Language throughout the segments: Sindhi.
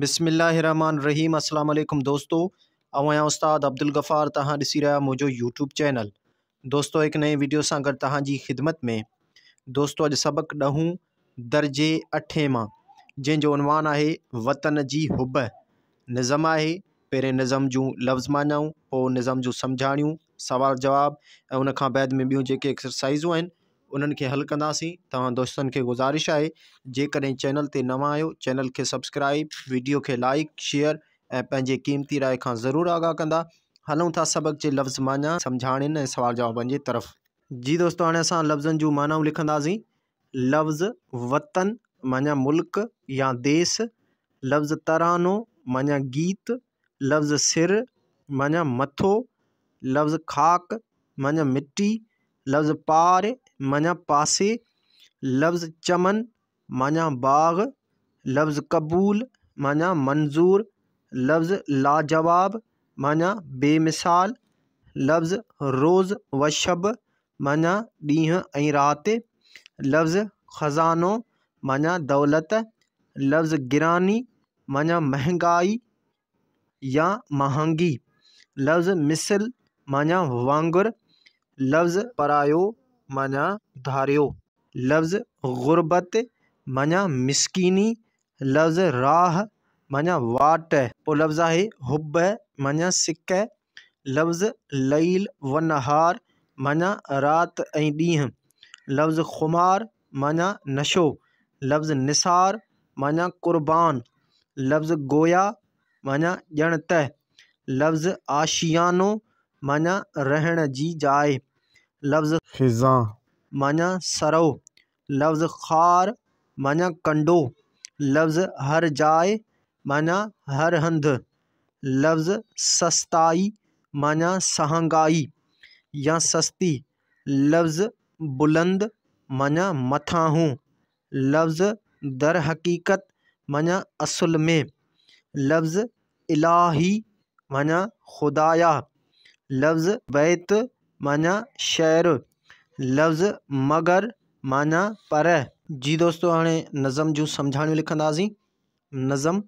بسم الله الرحمٰن الرحيم السلام عليڪم دوستو آئون آهيان استاد عبدالغفار توهان ڏسي رهيا منهنجو يوٽيوب چينل دوستو هڪ نئين ويڊيو سان گڏ توهان جي خدمت ۾ دوستو اڄ سبق ڏهون درجي اٺين مان جنهن جو عنوان آهي وطن جي حب نظم آهي پهرين نظم جون لفظ معنائون پوء نظم جون سمجهاڻيون سوال جواب ۽ ان کان بعد ۾ ٻيون جيڪي ايڪسرسائزون آهن انهن کي حل ڪنداسين توهان دوستن کي گذارش آهي جيڪڏهن چينل تي نوان آهيو چينل کي سبسڪرائب ويڊيو کي لائڪ شيئر ۽ پنهنجي قيمتي راء کان ضرور آگاهه ڪندا هلون ٿا سبق جي لفظ معنيٰ سمجهاڻين ۽ سوال جوابن جي طرف. جي دوستو هاڻي اسان لفظن جون معنائون لکنداسين لفظ وطن معنيٰ ملڪ يا ديس لفظ ترانو معنيٰ گيت لفظ سر معنيٰ مٿو، لفظ خاڪ معنيٰ مٽي، لفظ پار معنيٰ پاسي، لفظ چمن معنيٰ باغ، لفظ قبول معنيٰ منظور، لفظ لاجواب معنيٰ بي مثال، لفظ روز و شب معنيٰ ڏينهن ۽ رات، لفظ خزانو معنيٰ دولت، لفظ گراني معنيٰ مهنگائي يا مهانگي، لفظ مثل معنيٰ وانگر، لفظ پرايو معنيٰ ڌاريو، لفظ غربت معنيٰ مسڪيني، لفظ راهه معنيٰ واٽ. پوء لفظ آهي حب معنيٰ سڪ، لفظ ليل و نهار معنيٰ رات ۽ ڏينهن، لفظ خمار معنيٰ نشو، لفظ نثار معنيٰ قربان، لفظ گويا معنيٰ ڄڻ ته، لفظ آشيانو معنيٰ رهڻ جي جاء، لفظ خزان. معنيٰ سرو، لفظ خار معنيٰ ڪنڊو، لفظ هر جاء معنيٰ هر هنڌ، لفظ سستائي معنيٰ سهانگائي يا سستي، لفظ بلند معنيٰ مٿانهون، لفظ درحقيقت معنيٰ اصل ۾، لفظ الاهي معنيٰ خدايا، لفظ بيت معنيٰ شعر، لفظ مگر معنيٰ پر. جي دوستو هاڻي نظم جون سمجهاڻيون لکنداسين. نظم،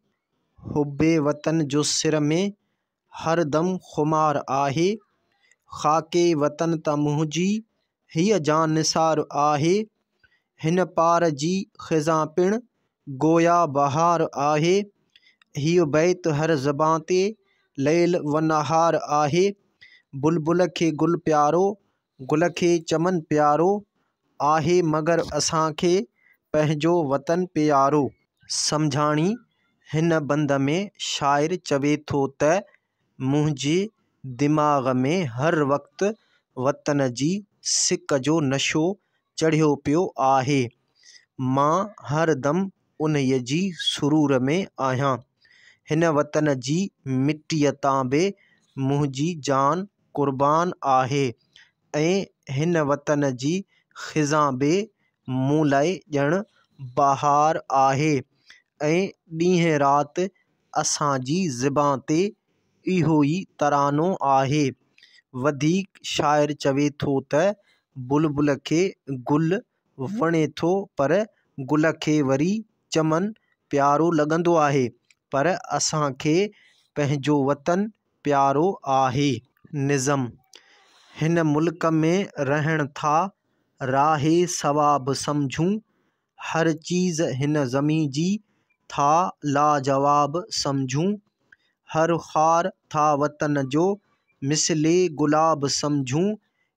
حب وطن جو سر ۾ هر دم خمار آهي، خاڪ وطن تان منهنجي هيء جان نثار آهي، هن پار جي خزان پڻ گويا بهار آهي، هيء بيت هر زبان تي ليل و نهار آهي، بلبل کي گل پيارو، گل کي چمن پيارو آهي مگر اسان کي پنهنجو وطن پيارو. سمجهاڻي، هن بند ۾ شاعر چوي ٿو ته منهنجي دماغ ۾ هر وقت وطن جي سڪ جو نشو چڙهيو پيو آهي. مان هر دم انهيء جي سرور ۾ آهيان. هن وطن جي مٽيء تان به منهنجي جان قربان آهي ۽ هن وطن جي خزان به مون لاء ڄڻ بهار آهي ۽ ڏينهن رات اسان جي زبان تي اهو ئي ترانو آهي. وڌيڪ شاعر چوي ٿو ته بلبل کي گل وڻي ٿو پر گل کي وري چمن پيارو لڳندو آهي پر اسان کي پنهنجو وطن پيارو آهي. نظم، هن ملڪ ۾ رهڻ ٿا راهي ثواب سمجهون، هر چيز هن زمين جي ٿا لاجواب سمجهون، هر خار ٿا وطن جو مثل گلاب سمجهون،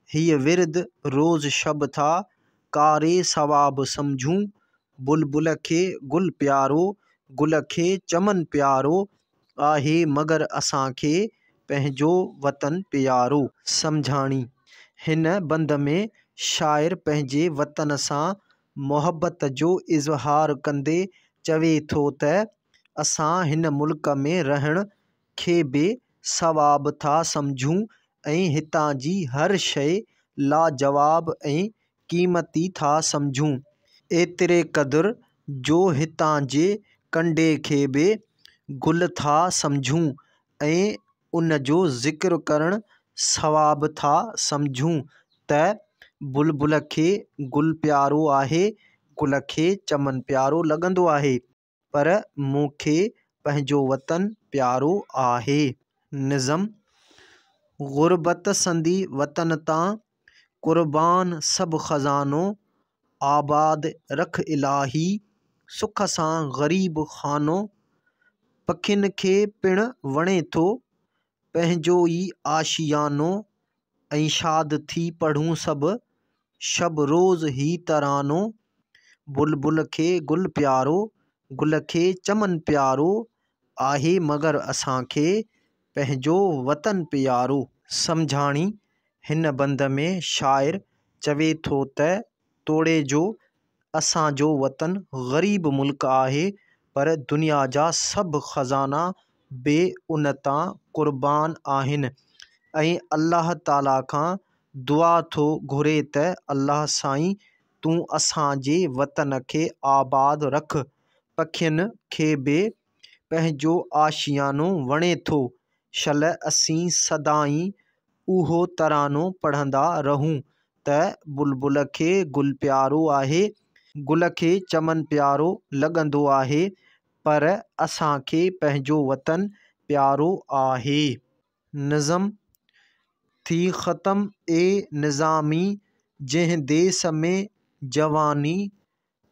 هيء ورد روز شب ٿا ڪاري ثواب سمجهون، بلبل کي گل پيارو، گل کي چمن پيارو آهي مگر اسان کي پنهنجو وطن پيارو. سمجهاڻي، هن بند ۾ شاعر پنهنجي وطن سان محبت جو اظهار ڪندي چوي ٿو ته اسان هن ملڪ ۾ رهڻ کي به ثواب ٿا سمجهون ۽ هتان جي هر شيء لاجواب ۽ قيمتي ٿا سمجهون، ايتري قدر جو هتان جي ڪنڊي کي به گل ٿا سمجهون ۽ ان جو ذڪر ڪرڻ ثواب ٿا سمجهون ته بلبل کي گل پيارو آهي، گل کي چمن پيارو لڳندو آهي. پر مون کي پنهنجو وطن پيارو آهي. نظم، غربت سندي وطن تان، قربان سڀ خزانو، آباد رک الاهي، سک سان غريب خانو، پکين کي پڻ وڻي ٿو، پنهنجو ئي آشيانو، ۽ شاد ٿي پڙهون سڀ، شب روز هي ترانو، بلبل کي گل پيارو، گل کي چمن پيارو، آهي مگر اسان کي پنهنجو وطن پيارو. سمجهاڻي، هن بند ۾ شاعر چوي ٿو ته توڙي جو اسان جو وطن غريب ملڪ آهي پر دنيا جا سڀ خزانا به ان تان قربان آهن ۽ الله تعاليٰ کان دعا ٿو گهري ته الله سائين تون اسان جي وطن کي آباد رک. پکين کي به پنهنجو آشيانو وڻي ٿو، شل اسين سدائين اهو ترانو پڙهندا رهون ته بلبل کي گل پيارو آهي، گل کي چمن پيارو لڳندو آهي، پر اسان کي پنهنجو وطن پيارو آهي. نظم، ٿي ختم اي نظامي جنهن ديس ۾ جواني،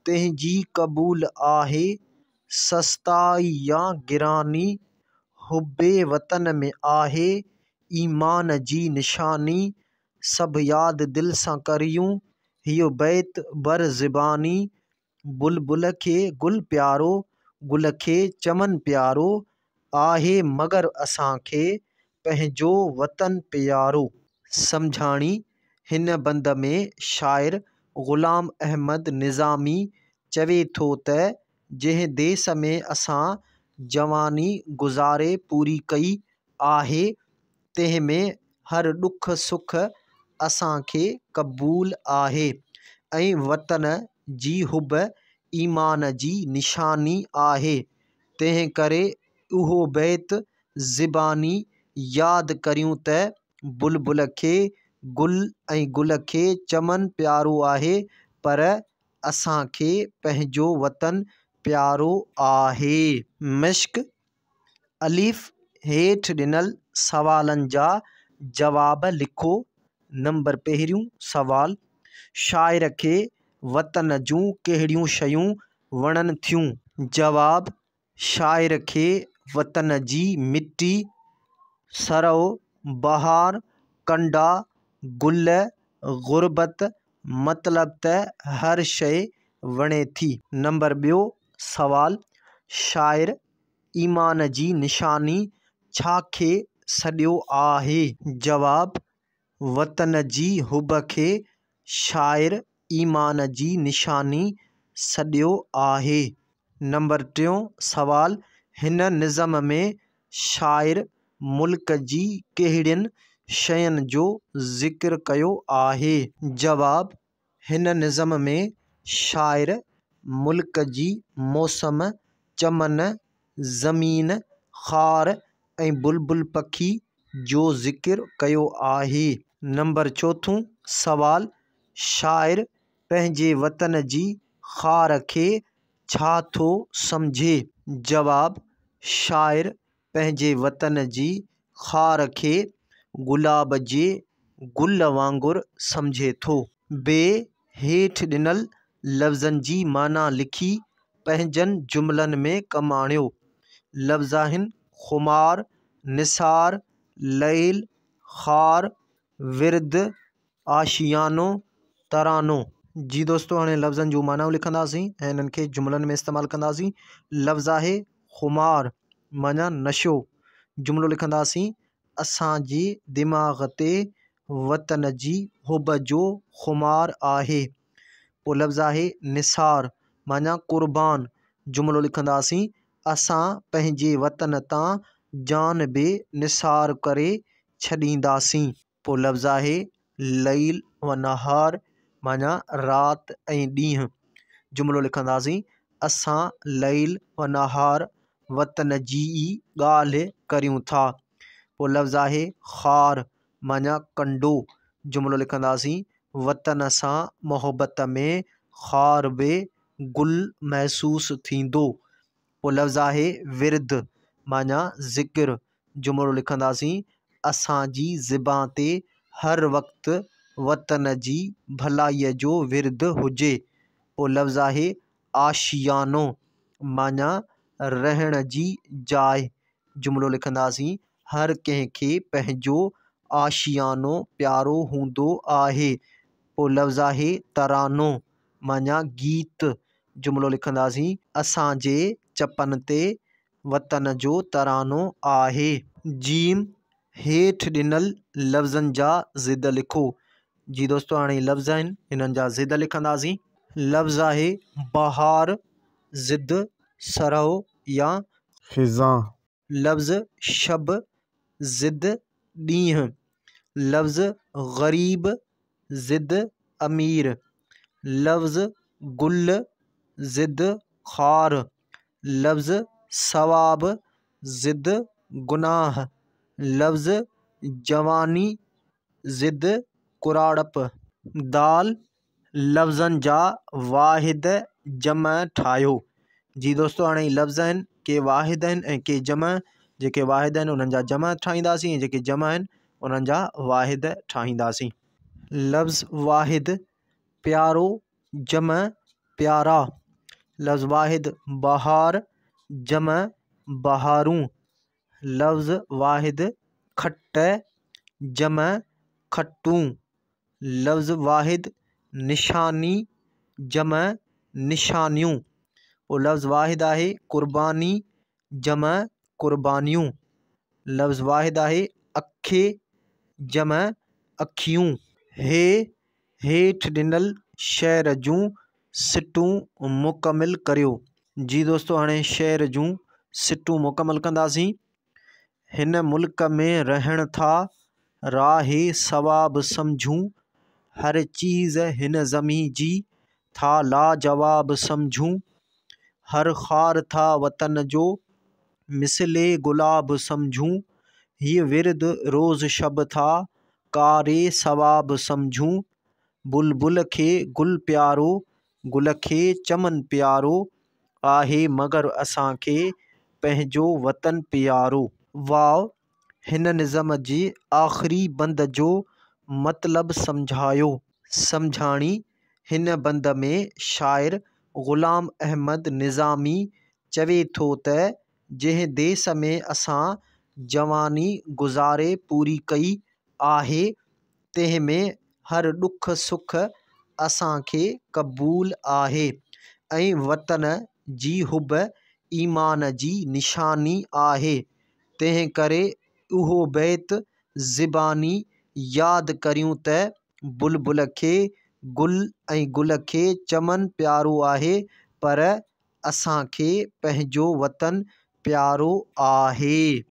تنهن جي قبول آهي سستائي يا گراني، حب وطن ۾ آهي ايمان جي نشاني، سڀ ياد دل سان ڪريون هيء بيت بر زباني، بلبل کي گل پيارو، گل کي چمن پيارو، آهي مگر اسان کي پنهنجو وطن پيارو. سمجهاڻي، هن بند ۾ شاعر غلام احمد نظامي چوي ٿو ته جنهن ديس ۾ اسان جواني گذاري پوري ڪئي آهي، تنهن ۾ هر ڏک سک اسان کي قبول آهي ۽ وطن جي حب ايمان جي نشاني آهي، تنهن ڪري اهو بيت زباني ياد ڪريون ته بلبل کي گل ۽ گل کي چمن پيارو آهي، پر اسان کي پنهنجو وطن پيارو آهي. مشق، الف، هيٺ ڏنل سوالن جا جواب لکو. نمبر پهريون سوال، شاعر کي وطن جون ڪهڙيون شيون وڻن ٿيون؟ جواب، شاعر کي وطن جي مٽي، سرو، بهار، ڪنڊا، گل، غربت مطلب ته هر شيء وڻي ٿي. نمبر ٻيو سوال، شاعر ايمان جي نشاني ڇا کي سڏيو آهي؟ جواب، وطن جي حب کي شاعر ايمان جي نشاني سڏيو آهي. نمبر ٽيون سوال، هن نظم ۾ شاعر ملڪ جي ڪهڙين شين جو ذڪر ڪيو آهي؟ جواب، هن نظم ۾ شاعر ملڪ جي موسم، چمن، زمين، خار ۽ بلبل پکي جو ذڪر ڪيو آهي. نمبر چوٿون سوال، شاعر پنهنجي وطن جي خار کي ڇا ٿو سمجهي؟ جواب، شاعر پنهنجي وطن جي خار کي گلاب جي گل وانگر سمجهي ٿو. ب هيٺ ڏنل لفظن جي معنيٰ لکي پنهنجن جملن ۾ ڪم آڻيو. لفظ آهن، خمار، نثار، ليل، خار، ورد، آشيانو، ترانو. جي دوستو هاڻي لفظن جون معنائون لکنداسين ۽ انهن کي جملن ۾ استعمال ڪنداسين. لفظ آهي خمار معنيٰ نشو. جملو لکنداسين اسان جي دماغ تي وطن جي حب جو خمار آهي. پوء لفظ آهي نثار معنيٰ قربان. جملو لکنداسين اسان پنهنجي وطن تان جان به نثار ڪري ڇڏينداسين. پوء لفظ آهي ليل و نهار معنيٰ رات ۽ ڏينهن. جملو لکنداسين اسان ليل و نهار وطن جي ئي ڳالهه ڪريون ٿا. پوء لفظ آهي خار معنيٰ ڪنڊو. جملو لکنداسين وطن سان محبت ۾ خار به گل محسوس ٿيندو. پوء لفظ آهي ورد معنيٰ ذڪر. جملو لکنداسين، اسان جي زبان تي هر وقت وطن جي ڀلائيء جو ورد هجي. پوء لفظ آهي آشيانو معنيٰ رهڻ جي جاءِ. جملو لکنداسين، هر ڪنهن کي پنهنجو آشيانو پيارو هوندو آهي. پوء لفظ آهي ترانو معنيٰ گيت. جملو لکنداسين، اسان جي چپن تي وطن جو ترانو آهي. جيم، هيٺ ڏنل لفظن جا ضد لکو. جي دوستو هاڻي هي لفظ آهن انهن جا ضد لکنداسين. لفظ آهي بهار ضد سرهو يا خزان. لفظ شب ضد ڏينهن. لفظ غريب ضد امير. لفظ گل ضد خار. لفظ ثواب ضد گناهه. لفظ جواني ضد ڪراڙپ. دال، لفظن جا واحد جمع ٺاهيو. جي دوستو هاڻي هي لفظ آهن ڪي واحد آهن ۽ ڪي جمع. جيڪي واحد آهن انهن جا جمع ٺاهينداسين ۽ جيڪي جمع آهن انهن جا واحد ٺاهينداسين. لفظ واحد پيارو جمع پيارا. لفظ واحد بهار جمع بهارون. لفظ واحد کٽ جمع کٽون. لفظ واحد نشاني جمع نشانيون. پوء لفظ واحد آهي قرباني جمع قربانيون. لفظ واحد آهي اکي جمع اکيون. هي هيٺ ڏنل شعر جون سٽون مڪمل ڪريو. جي دوستو هاڻي شعر جون سٽون مڪمل ڪنداسين. هن ملڪ ۾ رهڻ ٿا راهي ثواب سمجهون، هر چيز هن زمين جي ٿا لاجواب سمجهون، هر خار ٿا وطن جو مثل گلاب سمجهون، هيء ورد روز شب ٿا ڪاري ثواب سمجهون، بلبل کي گل پيارو گل کي چمن پيارو، آهي مگر اسان کي پنهنجو وطن پيارو. واء، هن نظم جي آخري بند جو مطلب سمجهايو. سمجهاڻي، هن بند ۾ شاعر غلام احمد نظامي چوي ٿو ته جنهن ديس ۾ اسان جواني گذاري پوري ڪئي آهي، تنهن ۾ هر ڏک سک اسان کي قبول آهي ۽ وطن جي حب ايمان جي نشاني آهي، تنهن ڪري اهو بيت زباني ياد ڪريون ته بلبل کي گل ۽ گل کي چمن پيارو آهي، پر اسان کي پنهنجو وطن پيارو آهي.